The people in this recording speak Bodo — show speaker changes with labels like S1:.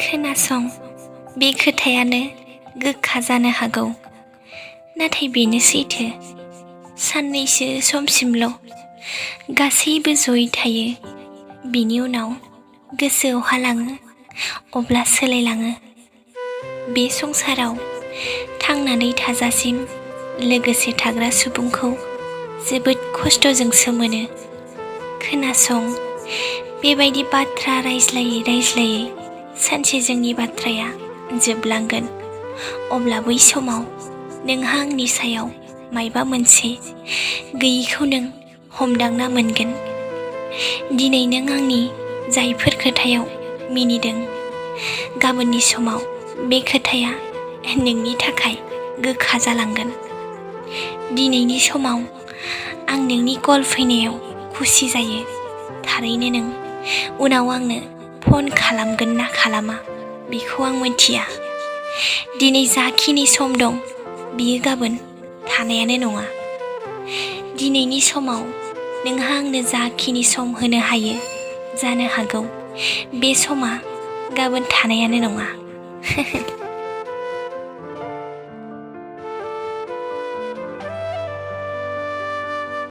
S1: खोनासं, बे खोथायानो गोखा जानो हागौ, नाथाय बेनो सैथो। साननैसो समसिमल' गासैबो जयै थायो। बिनि उनाव गोसोआव हालाङो, अब्ला सोलायलाङो। बे संसाराव थांनानै थाजासिम लोगोसे थाग्रा सुबुंखौ जोबोद खस्थ'जोंसो मोनो। खोनासं, बेबायदि बाथ्रा रायज्लायै रायज्लायै सानसे जोंनि बाथ्राया जोबलांगोन। अब्ला बै समाव नोंहा आंनि सायाव मायबा मोनसे गैयिखौ नों हमदांना मोनगोन। दिनै नों आंनि जायफोर खोथायाव मिनिदों, गाबोननि समाव बे खोथाया नोंनि थाखाय गोखा जालांगोन। दिनैनि समाव आं नोंनि कल फैनायाव खुसि जायो। थारैनो नों उनाव आंनो फन खालामगोन ना खालामा बेखौ आं मिथिया। दिनै जाखिनि सम दं बियो गाबोन थानायानो नङा। दिनैनि समाव नोंहा आंनो जाखिनि सम होनो हायो, जानो हागौ बे समा गाबोन थानायानो नङा।